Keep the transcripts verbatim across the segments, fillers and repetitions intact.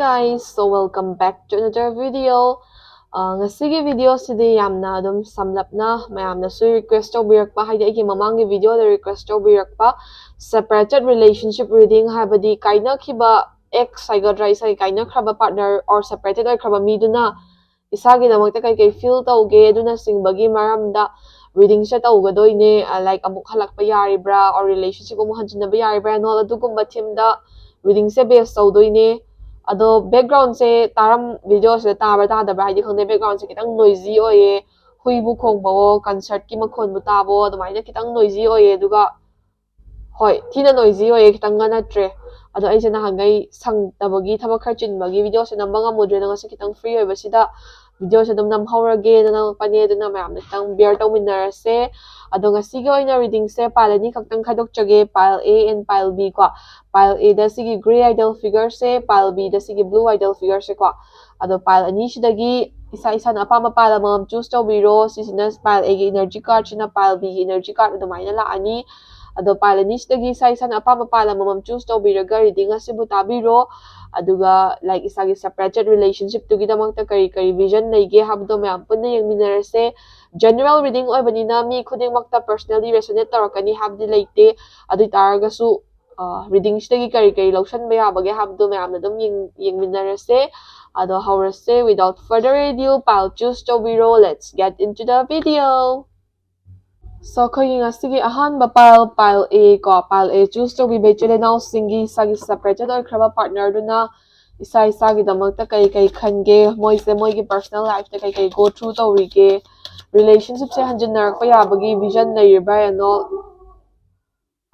Guys, so welcome back to another video. Uh, ꯉꯁꯤꯒꯤ video ꯁꯤꯗꯤ ꯌꯥꯝꯅ ꯑꯗꯨꯝ ꯁꯝꯂꯞꯅ ꯃꯌꯥꯝꯅꯁꯨ request ꯇꯧꯕꯤꯔꯛꯄ, ꯍꯥꯏꯗꯤ ꯑꯩꯒꯤ ꯃꯃꯥꯡꯒꯤ video ꯗ request ꯇꯧꯕꯤꯔꯛꯄ separated relationship reading, ꯍꯥꯏꯕꯗꯤ ꯀꯥꯏꯅꯈꯤꯕ ex ꯍꯥꯏꯒꯗ꯭ꯔꯥ, ꯏꯁꯥꯒꯤ ꯀꯥꯏꯅꯈ꯭ꯔꯕ partner or separated ꯑꯣꯏꯈ꯭ꯔꯕ ꯃꯤꯗꯨꯅ ꯏꯁꯥꯒꯤꯗꯃꯛꯇ ꯀꯩꯀꯩ feel ꯇꯧꯒꯦ ꯑꯗꯨꯅꯆꯤꯡꯕꯒꯤ ꯃꯔꯝꯗ reading ꯁꯦ ꯇꯧꯒꯗꯣꯏꯅꯦ꯫ ꯑ, like ꯑꯃꯨꯛ ꯍꯜꯂꯛꯄ ꯌꯥꯔꯤꯕ꯭ꯔꯥ or relationship ꯑꯃꯨꯛ ꯍꯟꯖꯤꯟꯅꯕ ꯌꯥꯔꯤꯕ꯭ꯔꯥ and all ꯑꯗꯨꯒꯨꯝꯕ theme ꯗ reading ꯁꯦ base ꯇꯧꯗꯣꯏꯅꯦ꯫ ꯑꯗꯣ background ꯁꯦ ꯇꯥꯔꯝ video ꯁꯤꯗ ꯇꯥꯕ꯭ꯔꯥ ꯇꯥꯗꯕ꯭ꯔꯥ ꯍꯥꯏꯗꯤ ꯈꯪꯗꯦ, background ꯁꯦ ꯈꯤꯇꯪ noisy ꯑꯣꯏꯌꯦ꯫ ꯍꯨꯏꯕꯨ ꯈꯣꯡꯕꯋꯣ, concert ꯀꯤ ꯃꯈꯣꯟꯕꯨ ꯇꯥꯕꯋꯣ, ꯑꯗꯨꯃꯥꯏꯅ ꯈꯤꯇꯪ noisy ꯑꯣꯏꯌꯦ꯫ ꯑꯗꯨꯒ ꯍꯣꯏ, ꯊꯤꯅ noisy ꯑꯣꯏꯌꯦ, ꯈꯤꯇꯪꯒ ꯅꯠꯇ꯭ꯔꯦ꯫ ꯑꯗꯣ ꯑꯩꯁꯦ ꯅꯍꯥꯟꯈꯩ ꯁꯪꯗꯕꯒꯤ, ꯊꯕꯛ ꯈꯔ ꯆꯤꯟꯕꯒꯤ video ꯁꯦ ꯅꯝꯕ ꯉꯝꯃꯨꯗ꯭ꯔꯦ꯫ ꯑꯗꯣ ꯉꯁꯤ ꯈꯤꯇꯪ free ꯑꯣꯏꯕꯁꯤꯗ video ꯁꯦ ꯑꯗꯨꯝ ꯅꯝꯍꯧꯔꯒꯦꯅ ꯅꯝꯃꯛꯄꯅꯦ꯫ ꯑꯗꯨꯅ ꯃꯌꯥꯝꯅ ꯈꯤꯇꯪ bear ꯇꯧꯃꯤꯟꯅꯔꯁꯦ꯫ ꯑꯗꯣ ꯉꯁꯤꯒꯤ ꯑꯣꯏꯅ reading ꯁꯦ pile ꯑꯅꯤ ꯈꯛꯇꯪ ꯈꯥꯏꯗꯣꯛꯆꯒꯦ, pile A and pile B ꯀꯣ꯫ Pile A ꯗ ꯁꯤꯒꯤ grey idol figure ꯁꯦ, pile B ꯗ ꯁꯤꯒꯤ blue idol figure ꯁꯦ ꯀꯣ꯫ ꯑꯗꯣ pile ꯑꯅꯤꯁꯤꯗꯒꯤ ꯏꯁꯥ ꯏꯁꯥꯅ ꯑꯄꯥꯝꯕ pile ꯑꯃꯃꯝ choose ꯇꯧꯕꯤꯔꯣ꯫ ꯁꯤꯁꯤꯅ pile A ꯒꯤ energy card, ꯁꯤꯅ pile B ꯒꯤ energy card, ꯑꯗꯨꯃꯥꯏꯅ ꯂꯥꯛꯑꯅꯤ꯫ ꯑꯗꯣ pile ꯑꯅꯤꯁꯤꯗꯒꯤ ꯏꯁꯥ ꯏꯁꯥꯅ ꯑꯄꯥꯝꯕ pile ꯑꯃꯃꯝ choose ꯇꯧꯕꯤꯔꯒ reading ꯑꯁꯤꯕꯨ ꯇꯥꯕꯤꯔꯣ꯫ ꯑꯗꯨꯒ like ꯏꯁꯥꯒꯤ separated relationship ꯇꯨꯒꯤꯗꯃꯛꯇ ꯀꯔꯤ ꯀꯔꯤ vision ꯂꯩꯒꯦ ꯍꯥꯏꯕꯗꯣ ꯃꯌꯥꯝ ꯄꯨꯟꯅ ꯌꯦꯡꯃꯤꯟꯅꯔꯁꯦ꯫ General reading ꯑꯣꯏꯕꯅꯤꯅ ꯃꯤ ꯈꯨꯗꯤꯡꯃꯛꯇ personally resonate ꯇꯧꯔꯛꯀꯅꯤ ꯍꯥꯏꯕꯗꯤ ꯂꯩꯇꯦ꯫ ꯑꯗꯨ ꯑꯣꯏ ꯇꯥꯔꯒꯁꯨ, ꯑ, reading ꯁꯤꯗꯒꯤ ꯀꯔꯤ ꯀꯔꯤ ꯂꯧꯁꯟꯕ ꯌꯥꯕꯒꯦ ꯍꯥꯏꯕꯗꯣ ꯃꯌꯥꯝꯅ ꯑꯗꯨꯝ ꯌꯦꯡ-, ꯌꯦꯡꯃꯤꯟꯅꯔꯁꯦ꯫ ꯑꯗꯣ ꯍꯧꯔꯁꯦ꯫ Without further ado, pile choose ꯇꯧꯕꯤꯔꯣ꯫ Let's get into the video. So, ꯑꯩꯈꯣꯏꯒꯤ ꯉꯁꯤꯒꯤ ꯑꯍꯥꯟꯕ pile, pile A ꯀꯣ, pile A choose ꯇꯧꯕꯤꯕ ꯏꯆꯤꯜ ꯏꯅꯥꯎꯁꯤꯡꯒꯤ ꯏꯁꯥꯒꯤ separated ꯑꯣꯏꯈ꯭ꯔꯕ partner ꯗꯨꯅ ꯏꯁꯥ ꯏꯁꯥꯒꯤꯗꯃꯛꯇ ꯀꯩ ꯀꯩ ꯈꯟꯒꯦ, ꯃꯣꯏꯁꯦ ꯃꯣꯏꯒꯤ personal life ꯇ ꯀꯩ ꯀꯩ go through ꯇꯧꯔꯤꯒꯦ, relationship ꯁꯦ ꯍꯟꯖꯤꯟꯅꯔꯛꯄ ꯌꯥꯕꯒꯤ vision ꯂꯩꯔꯤꯕ꯭ꯔꯥ and all꯫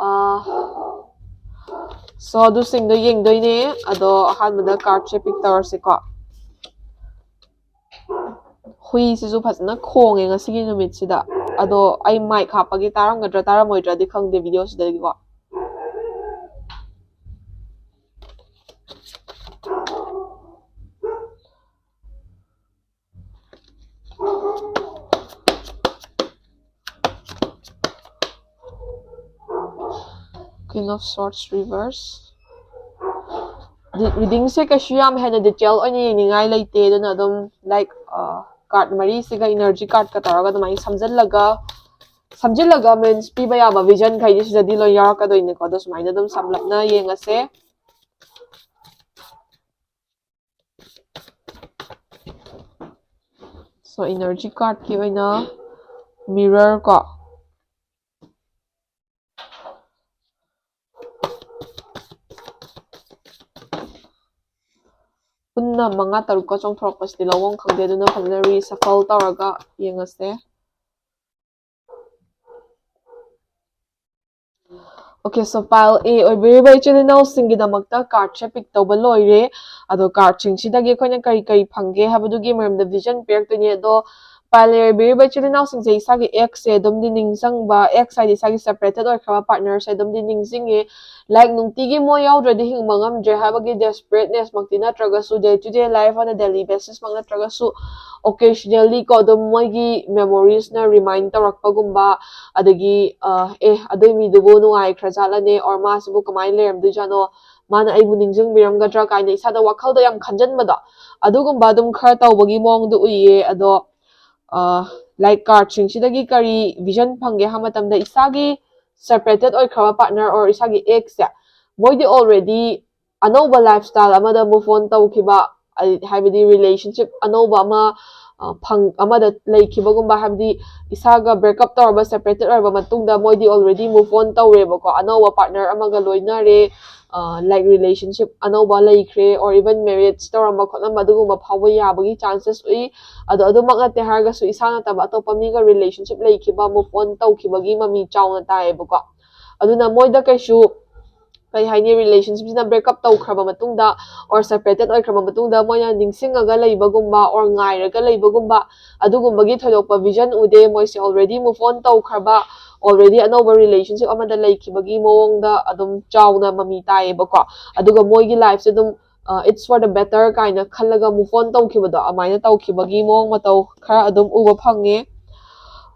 ꯑꯥ, so ꯑꯗꯨꯁꯤꯡꯗꯣ ꯌꯦꯡꯗꯣꯏꯅꯦ꯫ ꯑꯗꯣ ꯑꯍꯥꯟꯕꯗ card ꯁꯦ pick ꯇꯧꯔꯁꯤꯀꯣ꯫ ꯍꯨꯏꯁꯤꯁꯨ ꯐꯖꯅ ꯈꯣꯡꯉꯦ ꯉꯁꯤꯒꯤ ꯅꯨꯃꯤꯠꯁꯤꯗ꯫ ꯑꯗꯣ ꯑꯩ mic ꯍꯥꯞꯄꯒꯤ ꯇꯥꯔꯝꯒꯗ꯭ꯔꯥ ꯇꯥꯔꯝꯃꯣꯏꯗ꯭ꯔꯗꯤ ꯈꯪꯗꯦ video ꯁꯤꯗꯒꯤꯀꯣ꯫ Queen of Swords reverse. Readingꯁꯦ ꯀꯩꯁꯨ ꯌꯥꯝ ꯍꯦꯟꯅ detail ꯑꯣꯏꯅ ꯌꯦꯡꯅꯤꯡꯉꯥꯏ ꯂꯩꯇꯦ, ꯑꯗꯨꯅ ꯑꯗꯨꯝ like card ꯃꯔꯤꯁꯤꯒ energy cardꯀ ꯇꯧꯔꯒ ꯑꯗꯨꯃꯥꯏꯅ ꯁꯝꯖꯜꯂꯒ ꯁꯝꯖꯤꯜꯂꯒ means ꯄꯤꯕ ꯌꯥꯕ vision ꯈꯩꯗꯤ ꯁꯤꯗꯗꯤ ꯂꯣꯏ ꯌꯥꯎꯔꯛꯀꯗꯣꯏꯅꯤꯀꯣ꯫ ꯑꯗꯣ ꯁꯨꯃꯥꯏꯅ ꯑꯗꯨꯝ ꯁꯝꯂꯞꯅ ꯌꯦꯡꯉꯁꯦ꯫ So energy cardꯀꯤ ꯑꯣꯏꯅ mirror ꯀꯣ, ꯄꯨꯟꯅ ꯃꯉꯥ ꯇꯔꯨꯛꯀ ꯆꯣꯡꯊꯣꯔꯛꯄꯁꯤꯗꯤ ꯂꯧꯐꯝ ꯈꯪꯗꯦ, ꯑꯗꯨꯅ ꯐꯖꯅ reshuffle ꯇꯧꯔꯒ ꯌꯦꯡꯉꯁꯦ꯫ Okay, so pile A ꯑꯣꯏꯕꯤꯔꯤꯕ ꯏꯆꯤꯜ ꯏꯅꯥꯎꯁꯤꯡꯒꯤꯗꯃꯛꯇ cardꯁꯦ pick ꯇꯧꯕ ꯂꯣꯏꯔꯦ꯫ ꯑꯗꯣ cardꯁꯤꯡꯁꯤꯗꯒꯤ ꯑꯩꯈꯣꯏꯅ ꯀꯔꯤ ꯀꯔꯤ ꯐꯪꯒꯦ ꯍꯥꯏꯕꯗꯨꯒꯤ ꯃꯔꯝꯗ vision ꯄꯤꯔꯛꯇꯣꯏꯅꯦ꯫ ꯑꯗꯣ pile A ꯑꯣꯏꯕꯤꯔꯤꯕ ꯏꯆꯤꯜ ꯏꯅꯥꯎꯁꯤꯡꯁꯦ ꯏꯁꯥꯒꯤ exꯁꯦ ꯑꯗꯨꯝꯗꯤ ꯅꯤꯡꯁꯤꯡꯕ, ex ꯍꯥꯏꯗꯤ ꯏꯁꯥꯒꯤ separated ꯑꯣꯏꯈ꯭ꯔꯕ partnerꯁꯦ ꯑꯗꯨꯝꯗꯤ ꯅꯤꯡꯁꯤꯡꯉꯦ꯫ Like ꯅꯨꯡꯇꯤꯒꯤ ꯃꯣꯏ ꯌꯥꯎꯗ꯭ꯔꯗꯤ ꯍꯤꯡꯕ ꯉꯝꯗ꯭ꯔꯦ ꯍꯥꯏꯕꯒꯤ desperatenessꯃꯛꯇꯤ ꯅꯠꯇ꯭ꯔꯒꯁꯨ, day to day life on a daily basisꯃꯛ ꯅꯠꯇ꯭ꯔꯒꯁꯨ occasionally ꯀꯣ ꯑꯗꯨꯝ ꯃꯣꯏꯒꯤ memoriesꯅ remind ꯇꯧꯔꯛꯄꯒꯨꯝꯕ, ꯑꯗꯒꯤ ꯑꯦ, ꯑꯗꯨꯏ ꯃꯤꯗꯨꯕꯨ ꯅꯨꯡꯉꯥꯏꯈ꯭ꯔꯖꯥꯠꯂꯅꯦ, or ꯃꯥꯁꯤꯕꯨ ꯀꯃꯥꯏꯅ ꯂꯩꯔꯝꯗꯣꯏꯖꯥꯠꯅꯣ, ꯃꯥꯅ ꯑꯩꯕꯨ ꯅꯤꯡꯁꯤꯡꯕꯤꯔꯝꯒꯗ꯭ꯔꯥ ꯀꯥꯏꯅ ꯏꯁꯥꯗ ꯋꯥꯈꯜꯗ ꯌꯥꯝ ꯈꯟꯖꯟꯕꯗꯣ, ꯑꯗꯨꯒꯨꯝꯕ ꯑꯗꯨꯝ ꯈꯔ ꯇꯧꯕꯒꯤ ꯃꯑꯣꯡꯗ ꯎꯏꯌꯦ꯫ ꯑꯗꯣ like cardꯁꯤꯡꯁꯤꯗꯒꯤ ꯀꯔꯤ vision ꯐꯪꯒꯦ ꯍꯥꯏꯕ ꯃꯇꯝꯗ ꯏꯁꯥꯒꯤ separated ꯑꯣꯏꯈ꯭ꯔꯕ partner or ꯏꯁꯥꯒꯤ exꯁꯦ ꯃꯣꯏꯗꯤ already ꯑꯅꯧꯕ lifestyle ꯑꯃꯗ move on ꯇꯧꯈꯤꯕ, ꯍꯥꯏꯕꯗꯤ relationship ꯑꯅꯧꯕ ꯑꯃ ꯐꯪ ꯑꯃꯗ ꯂꯩꯈꯤꯕꯒꯨꯝꯕ, ꯍꯥꯏꯕꯗꯤ ꯏꯁꯥꯒ break up ꯇꯧꯔꯕ, separated ꯑꯣꯏꯔꯕ ꯃꯇꯨꯡꯗ ꯃꯣꯏꯗꯤ already move on ꯇꯧꯔꯦꯕꯀꯣ, ꯑꯅꯧꯕ partner ꯑꯃꯒ ꯂꯣꯏꯅꯔꯦ, like relationship ꯑꯅꯧꯕ ꯂꯩꯈ꯭ꯔꯦ, or even marriage ꯇꯧꯔꯝꯕ ꯈꯣꯠꯂꯝꯕ ꯑꯗꯨꯒꯨꯝꯕ ꯐꯥꯎꯕ ꯌꯥꯕꯒꯤ chances ꯎꯏ꯫ ꯑꯗꯣ ꯑꯗꯨꯃꯛ ꯅꯠꯇꯦ ꯍꯥꯏꯔꯒꯁꯨ ꯏꯁꯥ ꯅꯠꯇꯕ ꯑꯇꯣꯞꯄ ꯃꯤꯒ relationship ꯂꯩꯈꯤꯕ, move on ꯇꯧꯈꯤꯕꯒꯤ ꯃꯃꯤ ꯆꯥꯎꯅ ꯇꯥꯏꯌꯦꯕꯀꯣ꯫ ꯑꯗꯨꯅ ꯃꯣꯏꯗ ꯀꯩꯁꯨ ꯀꯩ ꯍꯥꯏꯅꯤ, relationshipꯁꯤꯅ break up ꯇꯧꯈ꯭ꯔꯕ ꯃꯇꯨꯡꯗ or separated ꯑꯣꯏꯈ꯭ꯔꯕ ꯃꯇꯨꯡꯗ ꯃꯣꯏꯅ ꯅꯤꯡꯁꯤꯡꯉꯒ ꯂꯩꯕꯒꯨꯝꯕ or ꯉꯥꯏꯔꯒ ꯂꯩꯕꯒꯨꯝꯕ, ꯑꯗꯨꯒꯨꯝꯕꯒꯤ ꯊꯣꯏꯗꯣꯛꯄ vision ꯎꯗꯦ꯫ ꯃꯣꯏꯁꯦ already move on ꯇꯧꯈ꯭ꯔꯕ, already ꯑꯅꯧꯕ relationship ꯑꯃꯗ ꯂꯩꯈꯤꯕꯒꯤ ꯃꯑꯣꯡꯗ ꯑꯗꯨꯝ ꯆꯥꯎꯅ ꯃꯃꯤ ꯇꯥꯏꯌꯦꯕꯀꯣ꯫ ꯑꯗꯨꯒ ꯃꯣꯏꯒꯤ lifeꯁꯦ ꯑꯗꯨꯝ it's for the better ꯀꯥꯏꯅ ꯈꯜꯂꯒ move on ꯇꯧꯈꯤꯕꯗꯣ, ꯑꯗꯨꯃꯥꯏꯅ ꯇꯧꯈꯤꯕꯒꯤ ꯃꯑꯣꯡ ꯃꯇꯧ ꯈꯔ ꯑꯗꯨꯝ ꯎꯕ ꯐꯪꯉꯦ꯫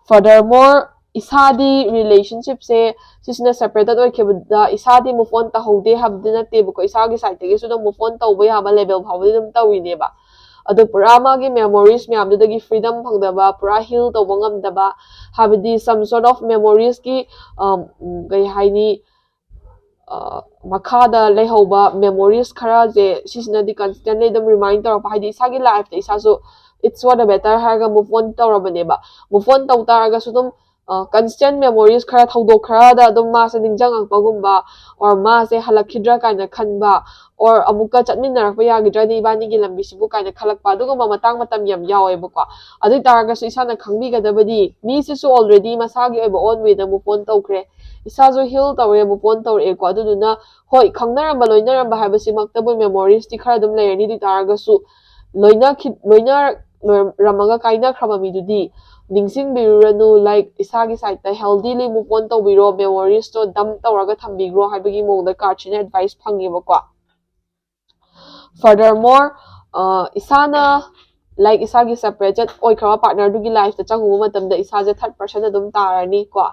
Furthermore, ꯏꯁꯥꯗꯤ relationship ꯁꯦ ꯁꯤꯁꯤꯅ separated ꯑꯣꯏꯈꯤꯕꯗ ꯏꯁꯥꯗꯤ move on ꯇꯧꯍꯧꯗꯦ ꯍꯥꯏꯕꯗꯤ ꯅꯠꯇꯦꯕꯀꯣ, ꯏꯁꯥꯒꯤ side ꯇꯒꯤꯁꯨ ꯑꯗꯨꯝ move on ꯇꯧꯕ ꯌꯥꯕ level ꯐꯥꯎꯕꯗꯤ ꯑꯗꯨꯝ ꯇꯧꯔꯤꯅꯦꯕ꯫ ꯑꯗꯣ ꯄꯨꯔꯥ ꯃꯥꯒꯤ memories ꯃꯌꯥꯝꯗꯨꯗꯒꯤ freedom ꯐꯪꯗꯕ, ꯄꯨꯔꯥ heal ꯇꯧꯕ ꯉꯝꯗꯕ, ꯍꯥꯏꯕꯗꯤ some sort of memories ꯀꯤ ꯎꯝ, ꯀꯩ ꯍꯥꯏꯅꯤ, ꯑ, ꯃꯈꯥꯗ ꯂꯩꯍꯧꯕ memories ꯈꯔꯁꯦ ꯁꯤꯁꯤꯅꯗꯤ constantly ꯑꯗꯨꯝ remind ꯇꯧꯔꯛꯄ, ꯍꯥꯏꯗꯤ ꯏꯁꯥꯒꯤ life ꯇ ꯏꯁꯥꯁꯨ it's for the better ꯍꯥꯏꯔꯒ move on ꯇꯧꯔꯕꯅꯦꯕ꯫ Move on ꯇꯧ ꯇꯥꯔꯒꯁꯨ ꯑꯗꯨꯝ constant memories ꯈꯔ, ꯊꯧꯗꯣꯛ ꯈꯔꯗ ꯑꯗꯨꯝ ꯃꯥꯁꯦ ꯅꯤꯡꯁꯤꯡꯉꯛꯄꯒꯨꯝꯕ, or ꯃꯥꯁꯦ ꯍꯜꯂꯛꯈꯤꯗ꯭ꯔꯥ ꯀꯥꯏꯅ ꯈꯟꯕ, or ꯑꯃꯨꯛꯀ ꯆꯠꯃꯤꯟꯅꯔꯛꯄ ꯌꯥꯈꯤꯗ꯭ꯔꯅꯤ ꯏꯕꯥꯅꯤꯒꯤ ꯂꯝꯕꯤꯁꯤꯕꯨ ꯀꯥꯏꯅ ꯈꯜꯂꯛꯄ, ꯑꯗꯨꯒꯨꯝꯕ ꯃꯇꯥꯡ ꯃꯇꯝ ꯌꯥꯝ ꯌꯥꯎꯋꯦꯕꯀꯣ꯫ ꯑꯗꯨ ꯑꯣꯏ ꯇꯥꯔꯒꯁꯨ ꯏꯁꯥꯅ ꯈꯪꯕꯤꯒꯗꯕꯗꯤ ꯃꯤꯁꯤꯁꯨ already ꯃꯁꯥꯒꯤ ꯑꯣꯏꯕ own way the move on ꯇꯧꯈ꯭ꯔꯦ, ꯏꯁꯥꯁꯨ heal ꯇꯧꯔꯦ, move on ꯇꯧꯔꯛꯑꯦꯀꯣ꯫ ꯑꯗꯨꯗꯨꯅ ꯍꯣꯏ, ꯈꯪꯅꯔꯝꯕ ꯂꯣꯏꯅꯔꯝꯕ ꯍꯥꯏꯕꯁꯤꯃꯛꯇꯕꯨ memories ꯇꯤ ꯈꯔ ꯑꯗꯨꯝ ꯂꯩꯔꯅꯤ꯫ ꯑꯗꯨ ꯑꯣꯏ ꯇꯥꯔꯒꯁꯨ ꯂꯣꯏꯅꯈꯤ-, ꯂꯣꯏꯅꯔꯝꯃꯒ ꯀꯥꯏꯅꯈ꯭ꯔꯕ ꯃꯤꯗꯨꯗꯤ ꯅꯤꯡꯁꯤꯡꯕꯤꯔꯨꯔꯅꯨ, like ꯏꯁꯥꯒꯤ side ꯇ healthily move on ꯇꯧꯕꯤꯔꯣ, memories ꯇꯣ dump ꯇꯧꯔꯒ ꯊꯝꯕꯤꯈ꯭ꯔꯣ ꯍꯥꯏꯕꯒꯤ ꯃꯑꯣꯡꯗ card ꯁꯤꯅ advice ꯐꯪꯉꯦꯕꯀꯣ꯫ Furthermore, ꯑ, ꯏꯁꯥꯅ like ꯏꯁꯥꯒꯤ separated ꯑꯣꯏꯈ꯭ꯔꯕ partner ꯗꯨꯒꯤ life ꯇ ꯆꯪꯉꯨꯕ ꯃꯇꯝꯗ ꯏꯁꯥꯁꯦ third person ꯑꯗꯨꯝ ꯇꯥꯔꯅꯤ ꯀꯣ,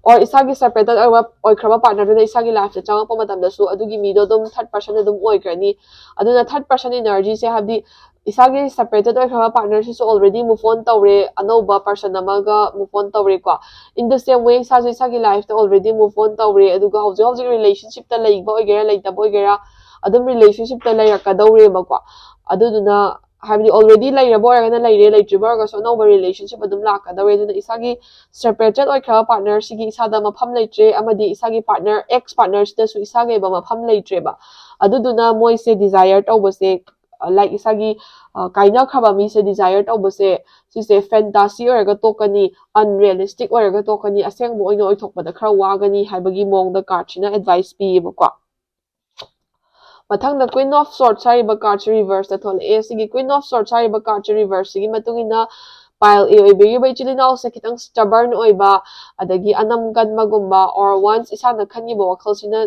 or ꯏꯁꯥꯒꯤ separated ꯑꯣꯏꯕ, ꯑꯣꯏꯈ꯭ꯔꯕ partner ꯗꯨꯅ ꯏꯁꯥꯒꯤ life ꯇ ꯆꯪꯉꯛꯄ ꯃꯇꯝꯗꯁꯨ ꯑꯗꯨꯒꯤ ꯃꯤꯗꯣ ꯑꯗꯨꯝ third person ꯑꯗꯨꯝ ꯑꯣꯏꯈ꯭ꯔꯅꯤ꯫ ꯑꯗꯨꯅ third person energy ꯁꯦ, ꯍꯥꯏꯕꯗꯤ ꯏꯁꯥꯒꯤ separated ꯑꯣꯏꯈ꯭ꯔꯕ partner ꯁꯤꯁꯨ already move on ꯇꯧꯔꯦ, ꯑꯅꯧꯕ person ꯑꯃꯒ move on ꯇꯧꯔꯦꯀꯣ꯫ In the same way, ꯏꯁꯥꯁꯨ ꯏꯁꯥꯒꯤ life ꯇ already move on ꯇꯧꯔꯦ, ꯑꯗꯨꯒ ꯍꯧꯖꯤꯛ ꯍꯧꯖꯤꯛ relationship ꯇ ꯂꯩꯕ ꯑꯣꯏꯒꯦꯔꯥ ꯂꯩꯇꯕ ꯑꯣꯏꯒꯦꯔꯥ, ꯑꯗꯨꯝ relationship ꯇ ꯂꯩꯔꯛꯀꯗꯧꯔꯦꯕꯀꯣ꯫ ꯑꯗꯨꯗꯨꯅ ꯍꯥꯏꯕꯗꯤ already ꯂꯩꯔꯕ ꯑꯣꯏꯔꯒꯅ ꯂꯩꯔꯦ, ꯂꯩꯇ꯭ꯔꯤꯕ ꯑꯣꯏꯔꯒꯁꯨ ꯑꯅꯧꯕ relationship ꯑꯗꯨꯝ ꯂꯥꯛꯀꯗꯧꯔꯦ꯫ ꯑꯗꯨꯅ ꯏꯁꯥꯒꯤ separated ꯑꯣꯏꯈ꯭ꯔꯕ partner ꯁꯤꯒꯤ ꯏꯁꯥꯗ ꯃꯐꯝ ꯂꯩꯇ꯭ꯔꯦ, ꯑꯃꯗꯤ ꯏꯁꯥꯒꯤ partner, ex partner ꯁꯤꯗꯁꯨ ꯏꯁꯥꯒꯤ ꯑꯣꯏꯕ ꯃꯐꯝ ꯂꯩꯇ꯭ꯔꯦꯕ꯫ ꯑꯗꯨꯗꯨꯅ ꯃꯣꯏꯁꯦ desire ꯇꯧꯕꯁꯦ, like ꯏꯁꯥꯒꯤ, ꯑ, ꯀꯥꯏꯅꯈ꯭ꯔꯕ ꯃꯤꯁꯦ desire ꯇꯧꯕꯁꯦ, ꯁꯤꯁꯦ fantasy ꯑꯣꯏꯔꯒ ꯇꯣꯛꯀꯅꯤ, unrealistic ꯑꯣꯏꯔꯒ ꯇꯣꯛꯀꯅꯤ, ꯑꯁꯦꯡꯕ ꯑꯣꯏꯅ ꯑꯣꯏꯊꯣꯛꯄꯗ ꯈꯔ ꯋꯥꯒꯅꯤ ꯍꯥꯏꯕꯒꯤ ꯃꯑꯣꯡꯗ card ꯁꯤꯅ advice ꯄꯤꯌꯦꯕꯀꯣ꯫ ꯃꯊꯪꯗ Queen of Swords ꯍꯥꯏꯔꯤꯕ card ꯁꯤ reverse ꯇ ꯊꯣꯛꯂꯛꯑꯦ꯫ ꯁꯤꯒꯤ Queen of Swords ꯍꯥꯏꯔꯤꯕ card ꯁꯤ reverse ꯁꯤꯒꯤ ꯃꯇꯨꯡ ꯏꯟꯅ pile A ꯑꯣꯏꯕꯤꯔꯤꯕ ꯏꯆꯤꯜ ꯏꯅꯥꯎꯁꯦ ꯈꯤꯇꯪ stubborn ꯑꯣꯏꯕ, ꯑꯗꯒꯤ ꯑꯅꯝ ꯀꯟꯕꯒꯨꯝꯕ, or once ꯏꯁꯥꯅ ꯈꯟꯈꯤꯕ ꯋꯥꯈꯜꯁꯤꯅ,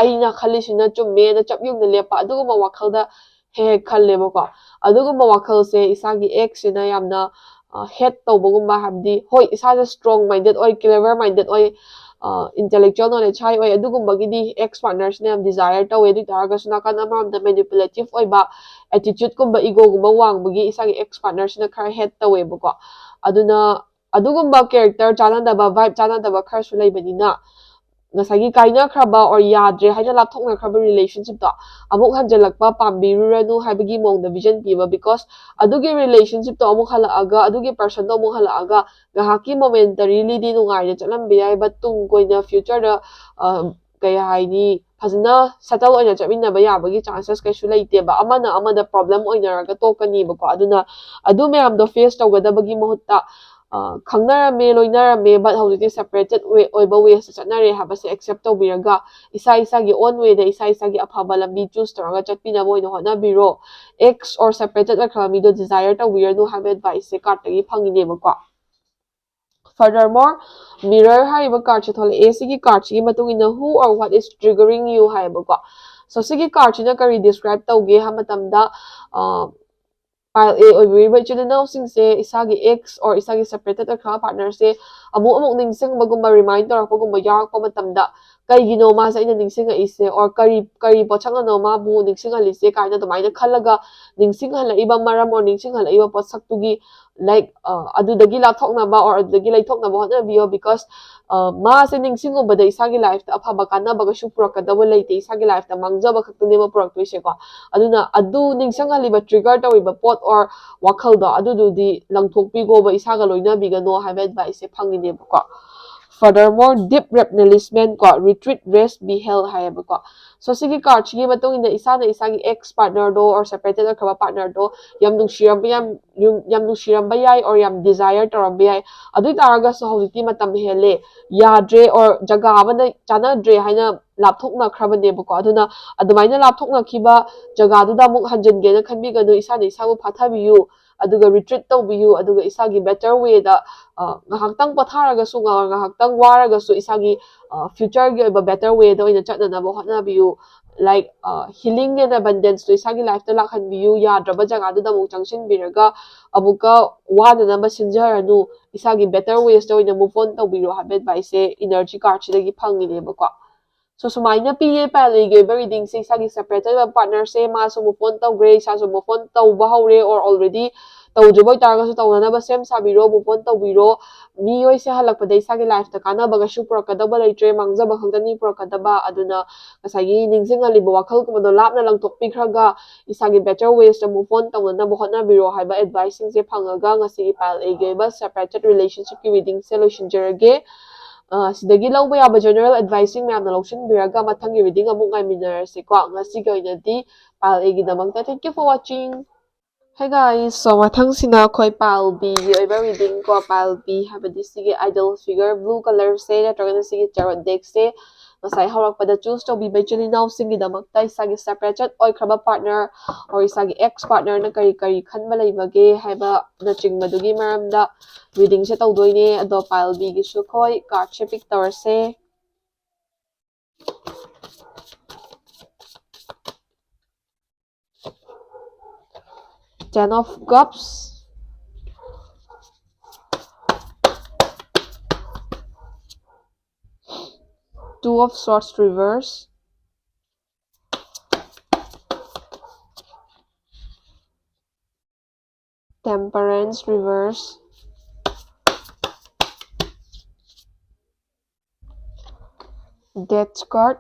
ꯑꯩꯅ ꯈꯜꯂꯤꯁꯤꯅ ꯆꯨꯝꯃꯦꯅ ꯆꯞ ꯌꯨꯡꯅ ꯂꯦꯞꯄ, ꯑꯗꯨꯒꯨꯝꯕ ꯋꯥꯈꯜꯗ ꯍꯦꯛ ꯍꯦꯛ ꯈꯜꯂꯦꯕꯀꯣ꯫ ꯑꯗꯨꯒꯨꯝꯕ ꯋꯥꯈꯜꯁꯦ ꯏꯁꯥꯒꯤ ex ꯁꯤꯅ ꯌꯥꯝꯅ, ꯍꯦꯠ ꯇꯧꯕꯒꯨꯝꯕ, ꯍꯥꯏꯕꯗꯤ ꯍꯣꯏ ꯏꯁꯥꯁꯦ strong minded ꯑꯣꯏ, clever minded ꯑꯣꯏ, intellectual knowledge high ꯑꯣꯏ, ꯑꯗꯨꯒꯨꯝꯕꯒꯤꯗꯤ ex partnerꯁꯤꯅ ꯌꯥꯝ desire ꯇꯧꯋꯦ꯫ ꯑꯗꯨ ꯑꯣꯏ ꯇꯥꯔꯒꯁꯨ ꯅꯥꯀꯟ ꯑꯃꯔꯣꯝꯗ manipulative ꯑꯣꯏꯕ, attitudeꯀꯨꯝꯕ egoꯒꯨꯝꯕ ꯋꯥꯡꯕꯒꯤ ꯏꯁꯥꯒꯤ ex partnerꯁꯤꯅ ꯈꯔ ꯍꯦꯠ ꯇꯧꯋꯦꯕꯀꯣ꯫ ꯑꯗꯨꯅ ꯑꯗꯨꯒꯨꯝꯕ character ꯆꯥꯟꯅꯗꯕ, vibe ꯆꯥꯟꯅꯗꯕ ꯈꯔꯁꯨ ꯂꯩꯕꯅꯤꯅ, ꯉꯁꯥꯏꯒꯤ ꯀꯥꯏꯅꯈ꯭ꯔꯕ or ꯌꯥꯗ꯭ꯔꯦ ꯍꯥꯏꯅ ꯂꯥꯞꯊꯣꯛꯅꯈ꯭ꯔꯕ relationshipꯇꯣ ꯑꯃꯨꯛ ꯍꯟꯖꯤꯜꯂꯛꯄ ꯄꯥꯝꯕꯤꯔꯨꯔꯅꯨ ꯍꯥꯏꯕꯒꯤ ꯃꯑꯣꯡꯗ vision ꯄꯤꯕ, because ꯑꯗꯨꯒꯤ relationshipꯇꯣ ꯑꯃꯨꯛ ꯍꯜꯂꯛꯑꯒ, ꯑꯗꯨꯒꯤ personꯗꯣ ꯑꯃꯨꯛ ꯍꯜꯂꯛꯑꯒ ꯉꯥꯏꯍꯥꯛꯀꯤ momentarylyꯗꯤ ꯅꯨꯡꯉꯥꯏꯅ ꯆꯠꯂꯝꯕ ꯌꯥꯏ, but ꯇꯨꯡ ꯀꯣꯏꯅ futureꯗ ꯀꯩ ꯍꯥꯏꯅꯤ, ꯐꯖꯅ settle ꯑꯣꯏꯅ ꯆꯠꯃꯤꯟꯅꯕ ꯌꯥꯕꯒꯤ chances ꯀꯩꯁꯨ ꯂꯩꯇꯦꯕ꯫ ꯑꯃꯅ ꯑꯃꯗ problem ꯑꯣꯏꯅꯔꯒ ꯇꯣꯛꯀꯅꯤꯕꯀꯣ꯫ ꯑꯗꯨꯅ ꯑꯗꯨ ꯃꯌꯥꯝꯗꯣ face ꯇꯧꯒꯗꯕꯒꯤ ꯃꯍꯨꯠꯇ, ꯈꯪꯅꯔꯝꯃꯦ, ꯂꯣꯏꯅꯔꯝꯃꯦ, but ꯍꯧꯖꯤꯛꯇꯤ separated way ꯑꯣꯏꯕ waysꯇ ꯆꯠꯅꯔꯦ ꯍꯥꯏꯕꯁꯦ accept ꯇꯧꯕꯤꯔꯒ, ꯏꯁꯥ ꯏꯁꯥꯒꯤ own wayꯗ ꯏꯁꯥ ꯏꯁꯥꯒꯤ ꯑꯐꯕ ꯂꯝꯕꯤ choose ꯇꯧꯔꯒ ꯆꯠꯄꯤꯅꯕ ꯑꯣꯏꯅ ꯍꯣꯠꯅꯕꯤꯔꯣ꯫ Ex or separated ꯑꯣꯏꯈ꯭ꯔꯕ ꯃꯤꯗꯣ desire ꯇꯧꯕꯤꯔꯅꯨ ꯍꯥꯏꯕ adviceꯁꯦ cardꯇꯒꯤ ꯐꯪꯉꯤꯅꯦꯕꯀꯣ꯫ Furthermore, Mirror ꯍꯥꯏꯔꯤꯕ cardꯁꯦ ꯊꯣꯛꯂꯛꯑꯦ꯫ ꯁꯤꯒꯤ cardꯁꯤꯒꯤ ꯃꯇꯨꯡ ꯏꯟꯅ who or what is triggering you ꯍꯥꯏꯌꯦꯕꯀꯣ꯫ So ꯁꯤꯒꯤ cardꯁꯤꯅ ꯀꯔꯤ describe ꯇꯧꯒꯦ ꯍꯥꯏꯕ ꯃꯇꯝꯗ, pile A ꯑꯣꯏꯕꯤꯔꯤꯕ ꯏꯆꯤꯜ ꯏꯅꯥꯎꯁꯤꯡꯁꯦ ꯏꯁꯥꯒꯤ ex or ꯏꯁꯥꯒꯤ separated ꯑꯣꯏꯈ꯭ꯔꯕ partnerꯁꯦ ꯑꯃꯨꯛ ꯑꯃꯨꯛ ꯅꯤꯡꯁꯤꯡꯕꯒꯨꯝꯕ, remind ꯇꯧꯔꯛꯄꯒꯨꯝꯕ ꯌꯥꯎꯔꯛꯄ ꯃꯇꯝꯗ, ꯀꯩꯒꯤꯅꯣ ꯃꯥꯁꯦ ꯑꯩꯅ ꯅꯤꯡꯁꯤꯡꯉꯛꯏꯁꯦ, or ꯀꯔꯤ ꯀꯔꯤ ꯄꯣꯠꯁꯛꯅꯅꯣ ꯃꯥꯕꯨ ꯅꯤꯡꯁꯤꯡꯍꯜꯂꯤꯁꯦ ꯀꯥꯏꯅ ꯑꯗꯨꯃꯥꯏꯅ ꯈꯜꯂꯒ, ꯅꯤꯡꯁꯤꯡꯍꯜꯂꯛꯏꯕ ꯃꯔꯝ or ꯅꯤꯡꯁꯤꯡꯍꯜꯂꯛꯏꯕ ꯄꯣꯠꯁꯛꯇꯨꯒꯤ, like, ꯑꯗꯨꯗꯒꯤ ꯂꯥꯞꯊꯣꯛꯅꯕ or ꯑꯗꯨꯗꯒꯤ ꯂꯩꯊꯣꯛꯅꯕ ꯍꯣꯠꯅꯕꯤꯌꯣ, because ꯃꯥꯁꯦ ꯅꯤꯡꯁꯤꯡꯉꯨꯕꯗ ꯏꯁꯥꯒꯤ lifeꯇ ꯑꯐꯕ ꯀꯥꯟꯅꯕ ꯀꯩꯁꯨ ꯄꯨꯔꯛꯀꯗꯕ ꯂꯩꯇꯦ, ꯏꯁꯥꯒꯤ lifeꯇ ꯃꯥꯡꯖꯕ ꯈꯛꯇꯅꯦꯕ ꯄꯨꯔꯛꯇꯣꯏꯁꯦꯀꯣ꯫ ꯑꯗꯨꯅ ꯑꯗꯨ ꯅꯤꯡꯁꯤꯡꯍꯜꯂꯤꯕ, trigger ꯇꯧꯔꯤꯕ ꯄꯣꯠ or ꯋꯥꯈꯜꯗꯣ ꯑꯗꯨꯗꯨꯗꯤ ꯂꯪꯊꯣꯛꯄꯤꯈꯣꯕ, ꯏꯁꯥꯒ ꯂꯣꯏꯅꯕꯤꯒꯅꯣ ꯍꯥꯏꯕ adviceꯁꯦ ꯐꯪꯉꯤꯅꯦꯕꯀꯣ꯫ Furthermore, deep reminiscement ꯀꯣ, retreat, rest, be held ꯍꯥꯏꯌꯦꯕꯀꯣ꯫ So ꯁꯤꯒꯤ cardꯁꯤꯒꯤ ꯃꯇꯨꯡ ꯏꯟꯅ ꯏꯁꯥꯅ ꯏꯁꯥꯒꯤ ex partnerꯗꯣ or separated ꯑꯣꯏꯈ꯭ꯔꯕ partnerꯗꯣ ꯌꯥꯝ ꯅꯨꯡꯁꯤꯔꯝꯕ, ꯌꯥꯝ ꯌꯥꯝ ꯅꯨꯡꯁꯤꯔꯝꯕ ꯌꯥꯏ or ꯌꯥꯝ desire ꯇꯧꯔꯝꯕ ꯌꯥꯏ꯫ ꯑꯗꯨ ꯑꯣꯏ ꯇꯥꯔꯒꯁꯨ ꯍꯧꯖꯤꯛꯇꯤ ꯃꯇꯝ ꯍꯦꯜꯂꯦ, ꯌꯥꯗ꯭ꯔꯦ or ꯖꯒꯥ ꯑꯃꯗ ꯆꯥꯟꯅꯗ꯭ꯔꯦ ꯍꯥꯏꯅ ꯂꯥꯞꯊꯣꯛꯅꯈ꯭ꯔꯕꯅꯦꯕꯀꯣ꯫ ꯑꯗꯨꯅ ꯑꯗꯨꯃꯥꯏꯅ ꯂꯥꯞꯊꯣꯛꯅꯈꯤꯕ ꯖꯒꯥꯗꯨꯗ ꯑꯃꯨꯛ ꯍꯟꯖꯤꯟꯒꯦꯅ ꯈꯟꯕꯤꯒꯅꯨ꯫ ꯏꯁꯥꯅ ꯏꯁꯥꯕꯨ ꯐꯥꯊꯕꯤꯌꯨ, ꯑꯗꯨꯒ retreat ꯇꯧꯕꯤꯌꯨ, ꯑꯗꯨꯒ ꯏꯁꯥꯒꯤ better wayꯗ, ꯉꯥꯏꯍꯥꯛꯇꯪ ꯄꯣꯊꯥꯔꯒꯁꯨ, ꯉꯥꯏꯍꯥꯛꯇꯪ ꯋꯥꯔꯒꯁꯨ ꯏꯁꯥꯒꯤ futureꯒꯤ ꯑꯣꯏꯕ better wayꯗ ꯑꯣꯏꯅ ꯆꯠꯅꯅꯕ ꯍꯣꯠꯅꯕꯤꯌꯨ꯫ like healing and abundance ꯇꯣ ꯏꯁꯥꯒꯤ life ꯇ ꯂꯥꯛꯍꯟꯕꯤꯌꯨ꯫ ꯌꯥꯗ꯭ꯔꯕ ꯖꯒꯥꯗꯨꯗ ꯑꯃꯨꯛ ꯆꯪꯁꯤꯟꯕꯤꯔꯒ ꯑꯃꯨꯛꯀ ꯋꯥꯅꯅꯕ ꯁꯤꯟꯖꯔꯅꯨ꯫ ꯏꯁꯥꯒꯤ better ways ꯇ ꯑꯣꯏꯅ move on ꯇꯧꯕꯤꯔꯣ ꯍꯥꯏꯕ advice ꯁꯦ energy card ꯁꯤꯗꯒꯤ ꯐꯪꯉꯤꯅꯦꯕꯀꯣ꯫ So ꯁꯨꯃꯥꯏꯅ ꯄꯤꯌꯦ pile A ꯒꯤ ꯑꯣꯏꯕ reading ꯁꯦ꯫ ꯏꯁꯥꯒꯤ separate ꯑꯣꯏꯕ partner ꯁꯦ ꯃꯥꯁꯨ move on ꯇꯧꯈ꯭ꯔꯦ, ꯏꯁꯥꯁꯨ move on ꯇꯧꯕ ꯍꯧꯔꯦ, or already ꯇꯧꯗ꯭ꯔꯤꯕ ꯑꯣꯏꯇꯥꯔꯒꯁꯨ ꯇꯧꯅꯅꯕ ꯁꯦꯝ ꯁꯥꯕꯤꯔꯣ, move on ꯇꯧꯕꯤꯔꯣ꯫ ꯃꯤꯑꯣꯏꯁꯦ ꯍꯜꯂꯛꯄꯗ ꯏꯁꯥꯒꯤ life ꯇ ꯀꯥꯟꯅꯕ ꯀꯩꯁꯨ ꯄꯨꯔꯛꯀꯗꯕ ꯂꯩꯇ꯭ꯔꯦ, ꯃꯥꯡꯖꯕ ꯈꯛꯇꯅꯤ ꯄꯨꯔꯛꯀꯗꯕ꯫ ꯑꯗꯨꯅ ꯉꯁꯥꯏꯒꯤ ꯅꯤꯡꯁꯤꯡꯍꯜꯂꯤꯕ ꯋꯥꯈꯜꯒꯨꯝꯕꯗꯣ ꯂꯥꯞꯅ ꯂꯪꯊꯣꯛꯄꯤꯈ꯭ꯔꯒ ꯏꯁꯥꯒꯤ better ways ꯇ move on ꯇꯧꯅꯅꯕ ꯍꯣꯠꯅꯕꯤꯔꯣ ꯍꯥꯏꯕ advice ꯁꯤꯡꯁꯦ ꯐꯪꯉꯒ ꯉꯁꯤꯒꯤ pile A ꯒꯤ ꯑꯣꯏꯕ separated relationship ꯀꯤ reading ꯁꯦ ꯂꯣꯏꯁꯤꯟꯖꯔꯒꯦ꯫ ꯑ, ꯁꯤꯗꯒꯤ ꯂꯧꯕ ꯌꯥꯕ general advice ꯁꯤꯡ ꯃꯌꯥꯝꯅ ꯂꯧꯁꯤꯟꯕꯤꯔꯒ ꯃꯊꯪꯒꯤ reading ꯑꯃꯨꯛ ꯉꯥꯏꯃꯤꯟꯅꯔꯁꯤꯀꯣ꯫ ꯉꯁꯤꯒꯤ ꯑꯣꯏꯅꯗꯤ pile A ꯒꯤꯗꯃꯛꯇ thank you for watching. Hey guys, so ꯃꯊꯪꯁꯤꯅ ꯑꯩꯈꯣꯏ pile B ꯒꯤ ꯑꯣꯏꯕ reading ꯀꯣ꯫ Pile B ꯍꯥꯏꯕꯗꯤ ꯁꯤꯒꯤ idol figure blue colour ꯁꯦ ꯅꯠꯇ꯭ꯔꯒꯅ ꯁꯤꯒꯤ tarot deck ꯁꯦ ꯉꯁꯥꯏ ꯍꯧꯔꯛꯄꯗ choose ꯇꯧꯕꯤꯕ ꯏꯆꯤꯜ ꯏꯅꯥꯎꯁꯤꯡꯒꯤꯗꯃꯛꯇ ꯏꯁꯥꯒꯤ separated ꯑꯣꯏꯈ꯭ꯔꯕ partner or ꯏꯁꯥꯒꯤ ex partner ꯅ ꯀꯔꯤ ꯀꯔꯤ ꯈꯟꯕ ꯂꯩꯕꯒꯦ ꯍꯥꯏꯕꯅꯆꯤꯡꯕꯗꯨꯒꯤ ꯃꯔꯝꯗ reading ꯁꯦ ꯇꯧꯗꯣꯏꯅꯦ꯫ ꯑꯗꯣ pile B ꯒꯤꯁꯨ ꯑꯩꯈꯣꯏ card ꯁꯦ pick ꯇꯧꯔꯁꯦ꯫ Ten of Cups, Two of Swords reverse, Temperance reverse, Death card.